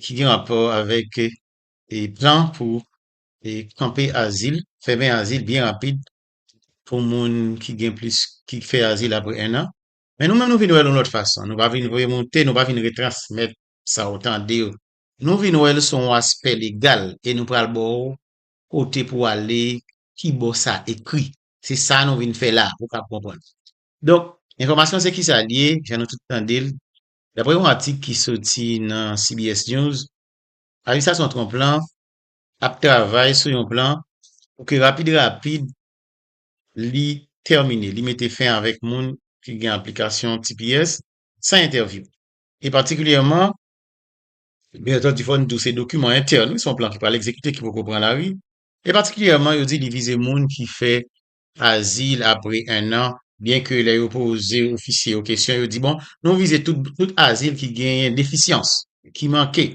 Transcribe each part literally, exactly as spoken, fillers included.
ki gen rapò avèk e plan pou e kanpe azil, fèmen azil byen rapid pou moun ki gen plis, ki fè azil apre en an. Men nou menm nou vin wè l yon lòt fason. Nou pa vin voye monte, nou pa vin retransmèt sa w tande yo. Nou vin wè l sou yon aspè legal e nou pral ba w kote pou w ale, ki bò sa ekri. Se sa nou vin fè la, pou w kab konprann. Donk, enfòmasyon se kisa l ye, jan nou tout tande l. Daprè yon atik ki soti nan C B S News, administrasyon Trump lan ap travay sou yon plan pou ke rapid rapid li tèmine, li mete fen avèk moun ki gen aplikasyon T P S san entèvyou. E patikilyèman, byen antandi, fò n di w se dokiman entèn, wi, se yon plan ki pral egzekite, ki poko pran lari. E patikilyèman, yo di li vize moun ki fè azil apre en an, byen ke lè yo poze ofisye yo kesyon, yo di, bon, nou vize tout, tout azil ki genyen defisyans, ki manke.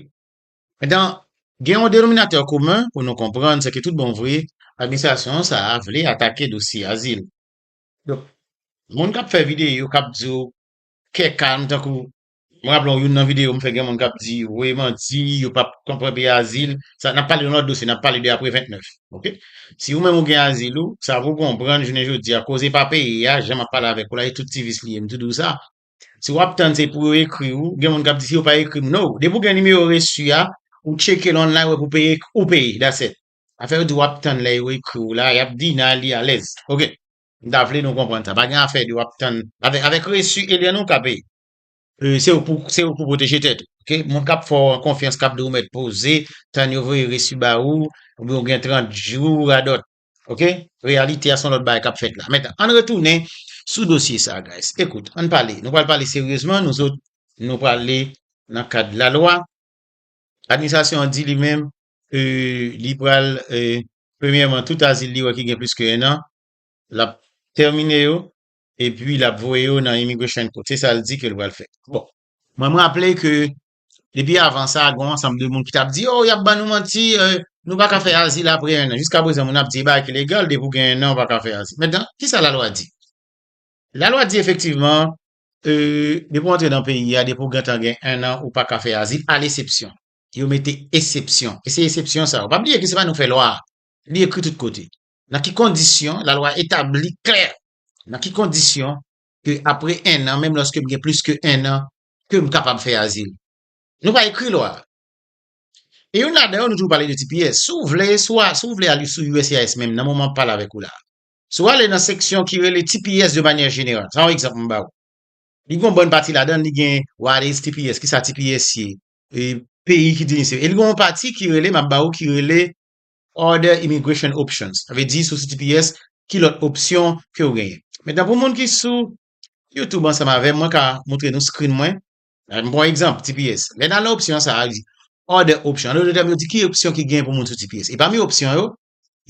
Mentnan, gen yon denominatè komen pou nou konprann, se ke tout bon vre, administrasyon sa a vle atake dosye azil. Donk, moun k ap fè videyo, k ap di w kè kalm, tankou, mwen raple w youn nan videyo m fè, gen moun k ap di, wi, manti, yo p ap konprann peye azil. Sa, n ap pale de yon lòt dosye, n ap pale de apre vennèf, oke? Si ou menm ou gen azil ou, sa pou w konprann, jounen jodi a, koze pa peye a, jan m ap pale avèk ou la, e tout ti vis li ye, m tou di w sa. Si w ap tann se pou yo ekri w, gen moun k ap di si yo pa ekri m, no. Depi w gen nimewo resi a, ou tcheke l online, w wè pou peye, ou peye, that's it. Afè yo di w ap tann lè yo ekri w la, y ap deny li alèz. Oke. M ta vle nou konprann sa. Pa gen afè de w ap tann. Avèk, avèk resi Eliane ou ka peye. E, se ou pou, se ou pou pwoteje tèt ou. Oke? Moun k ap fè w konfyans, k ap di w mèt poze, tann yo voye resi ba ou, oubyen w gen trant jou, radòt. Oke? Reyalite a se yon lòt bagay k ap fèt la. Mentnan, ann retounen sou dosye sa, guys. Ekout, ann pale. Nou pral pale seryezman, nou zòt, nou prale nan kad lalwa. Administrasyon an di li menm, e, li pral, e, premyèman, tout azil li wè ki gen plis ke en an, l ap tèmine yo, epi l ap voye yo nan immigration court. Se sa l di ke l pral fè. Bon, mwen, mwen raple ke depi avan sa, gen yon ansanm de moun ki t ap di, oh, y ap ban nou manti, e, nou pa ka fè azil apre en an. Jiska prezan, moun ap di, e bagay ki legal, depi w gen en an, ou pa ka fè azil. Mentnan, kisa lalwa di? Lalwa di efektivman, e, depi w antre nan peyi a, depi w gentan gen en an, ou pa ka fè azil, alesepsyon. Yo mete esepsyon. E se esepsyon sa yo. Pa bliye ke se pa nou fè lwa a. Li ekri tout kote. Nan ki kondisyon, lalwa etabli klè. Nan ki kondisyon ke apre en an, menm lòske m gen plis ke en an, ke m kapab fè azil. Nou pa ekri lwa a. E youn ladan yo, nou toujou pale de T P S. Si w vle, si w a, si w vle al sou U S C I S menm, nan moman m ap pale avèk ou la. Si w ale nan seksyon ki rele T P S de manyè jeneral, sa yon egzanp m ba w. Li gen yon bòn pati ladan l, li gen what is T P S, kisa T P S ye, e peyi ki dirije. E li gen yon pati ki rele, m ap ba w, ki rele Other Immigration Options. Sa vle di, si w sou T P S, ki lòt opsyon ke w genyen. Mentnan, pou moun ki sou YouTube ansanm avè m, mwen ka montre nou screen mwen. M pran egzanp, T P S. Lè n al nan opsyon sa a, li di, Other Option. An dòt tèm, yo di ki opsyon ki gen pou moun sou T P S. E pami opsyon yo,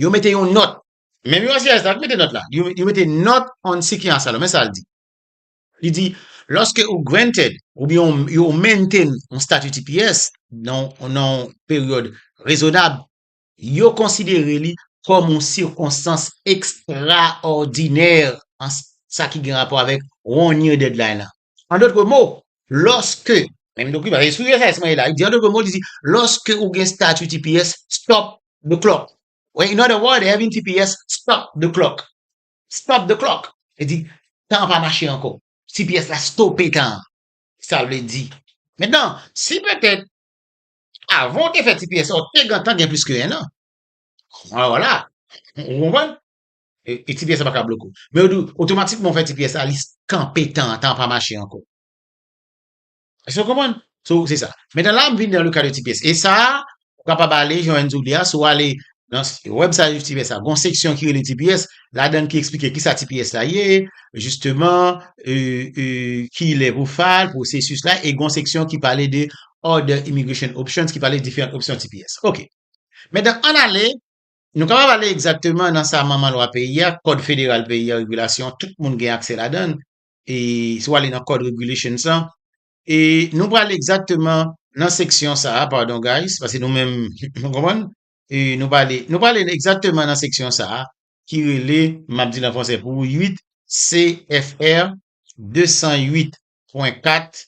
yo mete yon nòt. Menm U S C I S la ki mete nòt la. Yo, yo mete not on seeking asylum. Men sa l di. Li di, lòske ou granted, oubyen ou, yo maintain yon stati T P S nan, nan yon peryòd rezonab, yo konsidere li kòm yon sikonstans ekstraòdinè an s-, sa ki gen rapò avèk one year deadline la. An dòt mo, lòske, menm dokiman, e sou U S C I S mwen ye la, li di, an dòt mo, li di, lòske ou gen stati T P S, stop the clock. Well, in other words, having T P S, stop the clock. Stop the clock. Li di, tan an pa mache ankò. T P S la stope tan an. Sa l vle di. Mentnan, si petèt, avan w te fè T P S, ou te gentan gen plis ke en an. Alò la, ou konprann? E, e T P S la pa ka bloke w. Men yo di w, otomatikman w fè T P S la, li kanpe tan an, tan an pa mache ankò. Èske w konprann? So, se sa. Mentnan la, m vin nan le ka de T P S. E sa a, ou kapab ale, jan Enzo di a, si w ale nan s-, website T P S la, gon seksyon ki rele T P S, ladan ki eksplike kisa T P S la ye, jisteman, e, e, kilè pou file, pwosesis la, e gon seksyon ki pale de other immigration options, ki pale de diferan opsyon T P S. Oke. Mentnan, ann ale, nou kapab ale egzakteman nan sa manman lwa peyi a, kòd federal peyi a, regilasyon, tout moun gen aksè ladan l. E si w ale nan kòd regulations lan, e nou prale egzakteman nan seksyon sa a, pardon, guys, paske nou menm, nou konprann? E nou prale, nou prale egzakteman nan seksyon sa a, ki rele, m ap di l an fransè pou ou, uit C F R de san uit pwen kat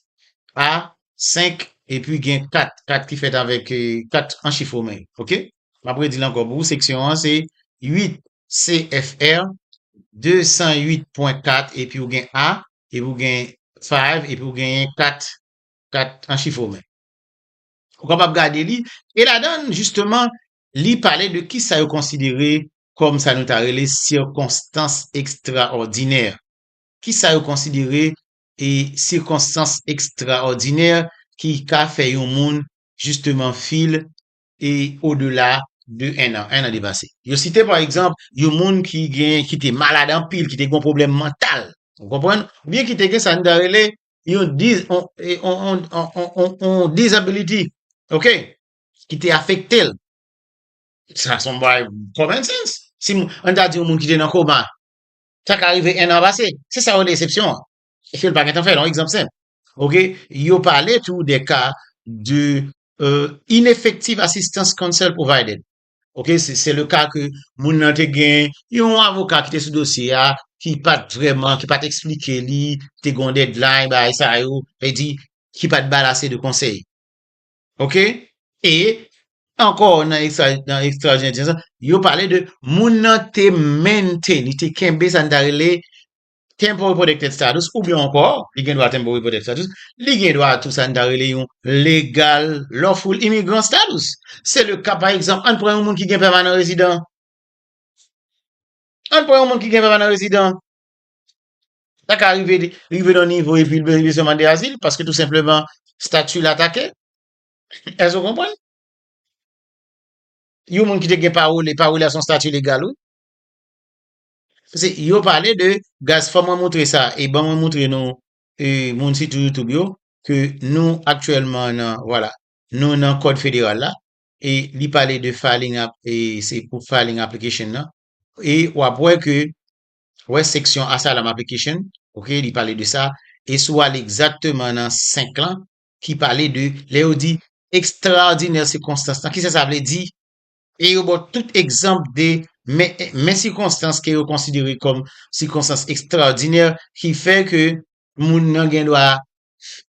A senk epi gen kat, kat ki fèt avèk, eh, kat an chif women, oke? M ap redi l ankò pou ou, seksyon an se uit C F R de san uit pwen kat, epi ou gen A, epi ou gen five, epi ou genyen kat, kat an chif women. Ou kapab gade li, e ladan l, jisteman, li pale de kisa yo konsidere kòm sa nou ta rele sikonstans ekstraòdinè. Kisa yo konsidere e sikonstans ekstraòdinè ki ka fè yon moun, jisteman, fil e odela de en an, en an depase. Yo site, pa egzanp, yon moun ki gen, ki te malad anpil, ki te gen yon pwoblèm mantal, ou konprann? Oubyen ki te gen sa nou ta rele yon dis-, on, e, on, on, on, on, on, on disability, oke? Ki te afekte l. Sa se yon bagay common sense. Si m-, ann ta di yon moun ki te nan koma, sa ka rive en an pase. Se sa yo rele eksepsyon an. Eske l pa gentan fè l? Yon egzanp senp. Oke? Yo pale tou de ka de, euh, ineffective assistance counsel provided. Oke? Se, se le ka ke moun nan te gen yon avoka ki te sou dosye a, ki pa t vrèman, ki pa t eksplike li, te gen yon deadline, bagay sa yo, vle di, ki pa t ba l ase de konsèy. Oke? E ankò nan ekstra, nan ekstraòdinè, yo pale de moun nan te maintain, li te kenbe sa n ta rele temporary protected status, oubyen ankò, li gen dwa temporary protected status, li gen dwa tou sa n ta rele yon legal, lawful immigrant status. Se le ka, pa egzanp, ann pran yon moun ki gen pèmanan rezidan. Ann pran yon moun ki gen pèmanan rezidan. Sa ka rive, rive nan nivo epi l be-, bezwen mande azil, paske tou senpleman, stati l atake. Èske w konprann? Yon moun ki te gen pawole, pawole a se yon stati legal, wi. Se, yo pale de, guys, fò mwen moutre sa, e ban mwen moutre nou, e, moun sitou YouTube yo, ke nou aktyèlman nan, vwala, nou nan kòd federal la, e li pale de filing app, e se pou filing application nan. E w ap wè ke, wè seksyon asylum application, oke, li pale de sa, e si w ale egzakteman nan senk lan, ki pale de, lè yo di ekstraòdinè sikonstans lan, kisa sa vle di? E yo ba w tout egzanp de, men, men sikonstans ke yo konsidere kòm sikonstans ekstraòdinè ki fè ke moun nan gen dwa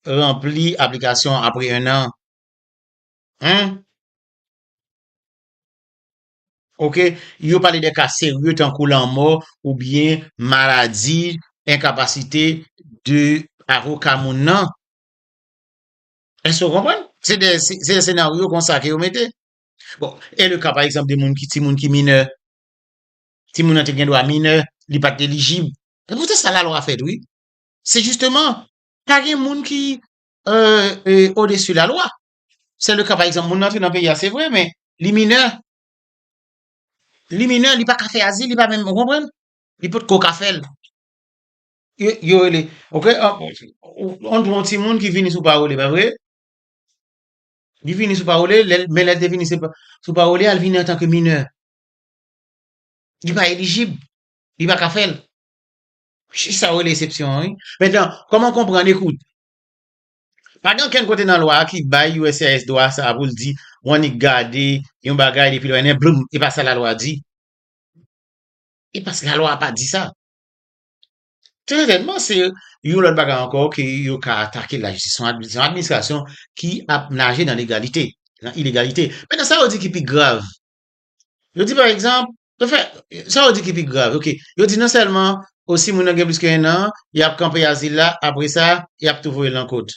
ranpli aplikasyon an apre en an. Hein? Oke, yo pale de ka serye tankou lanmò oubyen maladi, enkapasite de avoka moun nan. Èske w konprann? Se de, se, se de senaryo konsa ke yo mete. Bon, e le ka, pa egzanp, de moun ki, timoun ki minè. Timoun nan te gen dwa minè, li pa t elijib. E poutèt sa lalwa fèt, wi. Se jisteman, pa gen moun ki, euh, euh, odesi lalwa. Se le ka, pa egzanp, moun nan antre nan peyi a, se vre, men li minè. Li minè, li pa ka fè azil, li pa menm, ou konprann? Li potko ka fè l. Yo, yo rele, oke, an, on, on timoun ki vini sou pawole, pa vre? Li vini sou pawole, lè l, men lè l te vini se pa, sou pawole a, l vini antanke minè. Li pa elijib. Li pa ka fè l. Se sa yo rele eksepsyon an, wi. Mentnan, kòman konprann, ekout, pa gen okenn kote nan lwa a ki bay U S C I S dwa sa a pou l di, w annik gade yon bagay depi lè w nen, bloum, e pa sa lalwa di. E pas lalwa a pa di sa. Trè sètènman, se yon lòt bagay ankò ke yo ka atake lajistis. Se yon admi-, se yon administrasyon ki ap naje nan legalite, nan ilegalite. Mentnan, sa yo di ki pi grav. Yo di, pa egzanp, yo fè, sa yo di ki pi grav, oke. Yo di non sèlman, o, si moun nan gen plis ke en an, y ap kanpe azil la, apre sa, y ap tou voye l nan kot.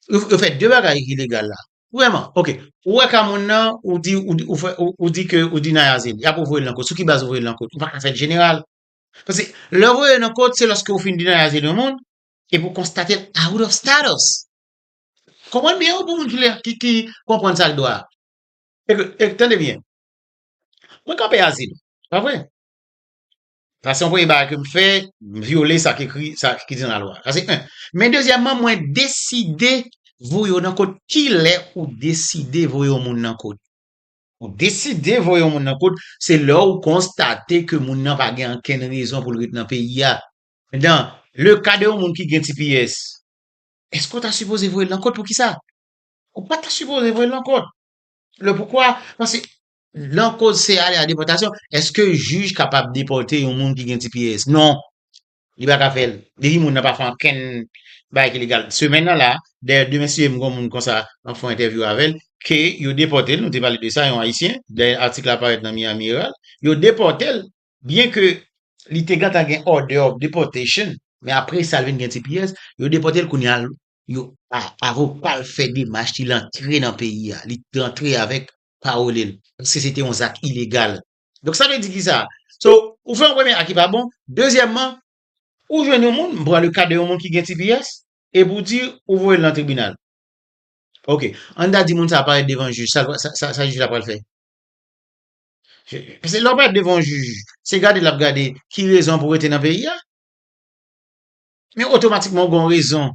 Yo, yo fè de bagay ki ilegal la. Vrèman, oke. Ou wè ka moun nan, ou di, ou, ou fè, ou, ou di ke ou deny azil. Y ap voye l nan kot. Sou ki baz ou voye l nan kot? Ou pa ka fè l jeneral. Paske lè w voye l nan kot, se lòske ou fin deny azil yon moun, epi w konstate l out of status. Konprann byen, wi, pou moun ki, ki, ki konprann sa k dwa. E, e tande byen. Mwen kanpe azil, pa vre? Sa se yon premye bagay ke m fè, m vyole sa k ekri, sa ki di nan lalwa. Sa se en. Men dezyèmman, mwen deside voye w nan kot. Kilè ou deside voye yon moun nan kot? Ou deside voye yon moun nan kot, se lè ou konstate ke moun nan pa gen okenn rezon pou l ret nan peyi a. Mentnan, le ka de yon moun ki gen T P S, èske w ta sipoze voye l nan kot? Poukisa? Ou pa ta sipoze voye l nan kot. Le poukwa? Paske nan kot se ale a depòtasyon. Èske jij kapab depòte yon moun ki gen T P S? Non. Li pa ka fè l. Depi moun nan pa fè ankenn, bagay ki legal. Semèn nan la, dayè demen si m gon moun konsa, m ap fè yon entèvyou avè l, ke yo depòte l, nou te pale de sa, yon Ayisyen, dayè atik la parèt nan Miami Herald, yo depòte l, byen ke li te gentan gen order of deportation, men apre sa l vin gen T P S, yo depòte l kounye a, yo, a, avoka l fè demach, li antre nan peyi a, li antre avèk pawòl li, paske se te yon zak ilegal. Donk, sa vle di ki sa? So, ou fè yon premye ak ki pa bon. Dezyèmman, ou jwenn yon moun, m pran le ka de yon moun ki gen T P S, epi w di, ou voye l nan tribinal. Ok, ann ta di moun sa parèt devan jij, sa, sa, sa, sa jij la pral fè? Paske lè w parèt devan yon jij, se gade l ap gade ki rezon pou w rete nan peyi a. Men otomatikman, ou gen yon rezon.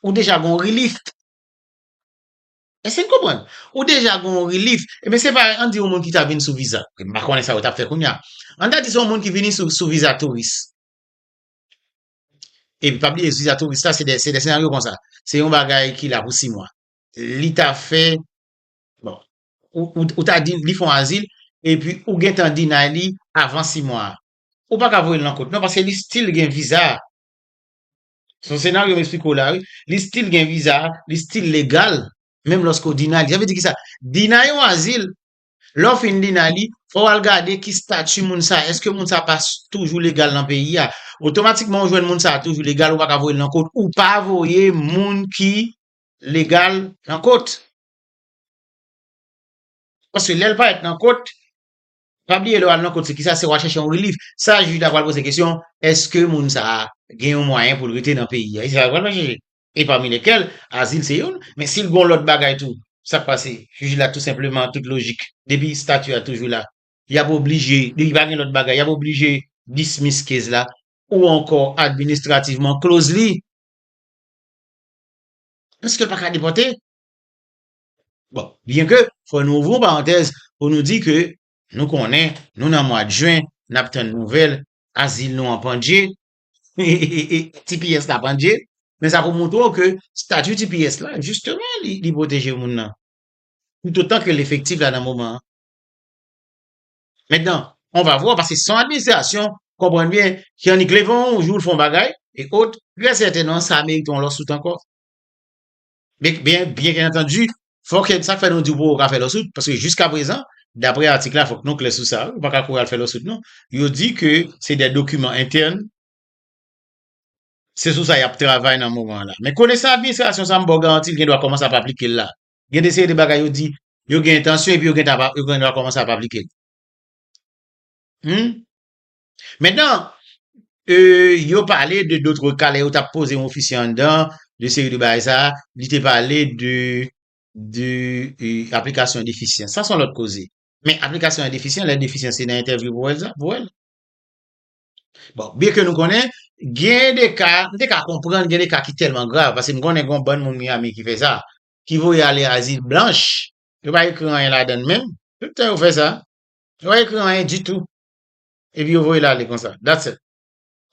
Ou deja gen yon relief. Èske n konprann? Ou deja gen yon relief. Ebyen, se parèy, ann di yon moun ki ta vin sou viza. M pa konnen sa yo t ap fè kounye a. Ann ta di se yon moun ki vini sou, sou viza touris. Epi, pa bliye, viza touris la, se de, se de senaryo konsa. Se yon bagay ki la pou sis mwa. Li ta fè, bon, ou, ou, ou ta di, li fè yon azil, epi ou gentan deny li avan sis mwa a. Ou pa ka voye l nan kot, non, paske li still gen viza a. Se yon senaryo m eksplike w la, wi. Li still gen viza a, li still legal, menm lòske w deny li. Sa vle di ki sa? Deny yon azil, lè w fin deny li, fò w al gade ki stati moun sa, èske moun sa pa s-, toujou legal nan peyi a? Otomatikman, ou jwenn moun sa toujou legal, ou pa ka voye l nan kot, ou pa voye moun ki legal nan kot. Paske lè l parèt nan kot, pa bliye lè w al nan kot, se ki sa, se w al chèche yon relief. Sa jij la pral poze kesyon, èske moun sa a gen yon mwayen pou l rete nan peyi a? E se sa yo pral chèche. E pami lekel, azil se youn, men si l gen yon lòt bagay tou, sa k pase? Jij la tou senpleman, tout lojik, depi stati a toujou la, y ap oblije, depi pa gen lòt bagay, y ap oblije dismiss case la, ou ankò administrativman close li. Paske l pa ka depòte. Bon, byen ke, fò nou ouvri yon parantèz pou nou di ke nou konnen, nou nan mwa jen, n ap tann nouvèl, azil nou an pandje, T P S la pandje, men sa pou montre w ke stati T P S la, jisteman, li, li pwoteje moun nan. Toutotan ke l efektif la nan moman an. Mentnan, on va voir, paske se yon administrasyon, konprann byen, ki annik leve yon jou, l fè yon bagay, e ot, trè sètènman, sa merite yon lòsout ankò. Byen, byen, byen entanji, fòk, sa k fè nou di w poko ka fè lòsout, paske jiska prezan, daprè atik la, fòk nou klè sou sa, wi, ou pa ka kouri al fè lòsout, non. Yo di ke se de dokiman entèn, se sou sa y ap travay nan moman an la. Men konesan administrasyon sa, m ba w garanti, l gen dwa kòmanse ap aplike l la. Gen de seri de bagay yo di, yo gen entansyon, epi yo gen, yo gen dwa kòmanse ap aplike l. Hmm? Mentnan, euh, yo pale de d'autres cas, lè yo t ap poze yon ofisye anndan, de seri de bagay sa, li te pale de, de, euh, aplikasyon defisyan. Sa se yon lòt koze. Men aplikasyon defisyan, lè defisyan se nan entèvyou pou wè l sa, pou wè l. Bon, byen ke nou konnen, gen de ka, m te ka konprann, gen de ka ki tèlman grav, paske m konnen gen yon bann moun Miami ki fè sa, ki voye ale azil blanch, yo pa ekri anyen ladan l menm, tout tan yo fè sa, yo pa ekri anyen ditou, epi yo voye l ale konsa, that's it.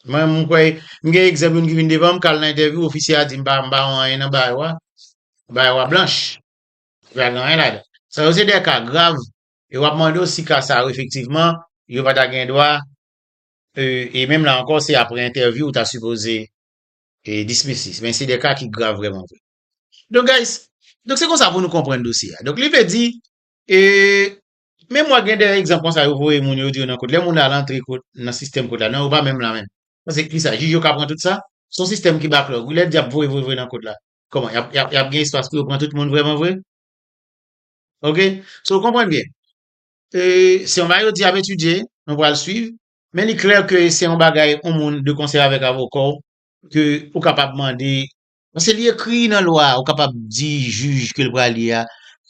Mwen, m kwè, m gen egzanp youn ki vin devan m, k al nan entèvyou, ofisye a di m pa, m pa wè anyen nan bagay wa, bagay wa blanch. Yo pa gen anyen ladan. Sa yo se de ka grav, e w ap mande w si ka sa yo efektivman, yo pa ta gen dwa, e, e menm la ankò, se apre entèvyou ou ta sipoze, e, dismiss li. Men se de ka ki grav vrèman vre. Donk, guys, donk se konsa pou nou konprann dosye a. Donk, li vle di, e, menm mwen gen de egzanp konsa, yo voye moun, yo di yo nan kot. Lè moun al antre kot, nan sistèm kot la, non, yo pa menm la menm. Paske ki sa, jij yo ka pran tout sa? Se yon sistèm ki backlog. Wi, lè dyab voye, voye, voye nan kot la. Kòman? Y ap, y ap, y ap gen espas pou yo pran tout moun vrèman vre? Ok? So, konprann byen. E, se yon bagay yo di y ap etidye, nou pral swiv. Men li klè ke se yon bagay, yon moun de konsèy avèk avoka w, ke ou kapab mande, paske li ekri nan lwa, ou kapab di jij ke l pral ye a,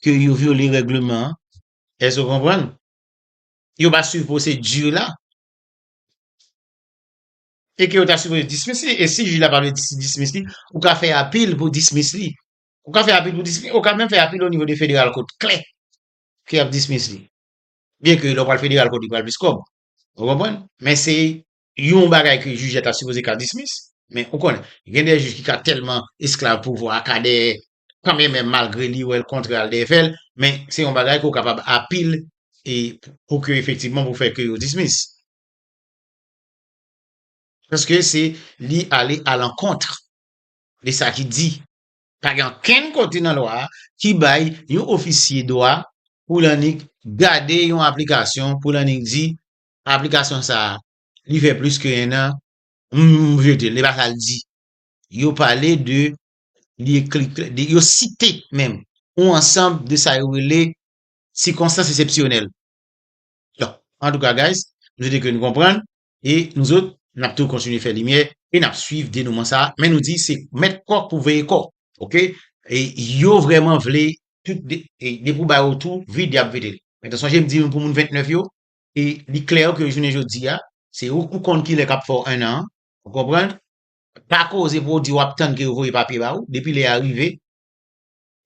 ke yo vyole règleman an. Èske w konprann? Yo pa swiv pwosedi la. E ke yo ta sipoze dismiss li, e si jij la pa vle dis-, dismiss li, ou ka fè apil pou dismiss li. Ou ka fè apil pou dismiss, ou ka menm fè apil o nivo de federal kot klè ke y ap dismiss li. Byen ke lè w pral federal kot li pral plis kòb. Ou konprann? Men se yon bagay ke jij la ta sipoze ka dismiss, men ou konnen, gen de jij ki ka tèlman esklav pouvwa a, ka dèyè, kanmenm malgre li wè l kontrè al dèyè fè l, men se yon bagay ke w kapab apil e pou ke efektivman pou fè ke yo dismiss. Paske se li ale alankont. E sa ki di, pa gen okenn kote nan lwa a ki bay yon ofisye dwa pou l annik gade yon aplikasyon, pou l annik di, aplikasyon sa a, li fè plis ke en an, m jete l. E pa sa l di. Yo pale de, li ekri, de, yo site menm yon ansanm de sa yo rele sikonstans eksepsyonèl. Donk, antouka, guys, m swete ke nou konprann, e nou zòt, n ap tou kontinye fè limyè, e n ap swiv denouman sa a, men nou di se mèt kòk pou veye kò, oke? E yo vrèman vle, tout de, e depi w ba yo tou, vid y ap vide l. Men sonje m di nou pou moun ventnèf yo, e li klè ke jounen jodi a, se ou, ou konn kilè k ap fè w en an, ou konprann? Pa koze pou w di w ap tann ke yo voye papye ba ou, depi lè a rive,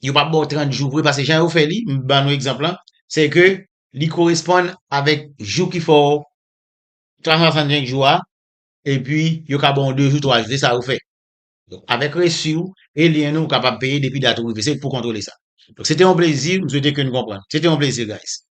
yo p ap ba w trant jou vre, paske jan yo fè li, m ban nou egzanp lan, se ke li koresponn avèk jou ki fè w twa san swasannsenk jou a, epi yo ka ba w de jou, twa jou, se sa yo fè. Donk, avèk resi w e lyen nou, ou kapab peye depi dat ou rive. Se pou kontwole sa. Donk, se te yon plezi, m swete ke nou konprann. Se te yon plezi, guys.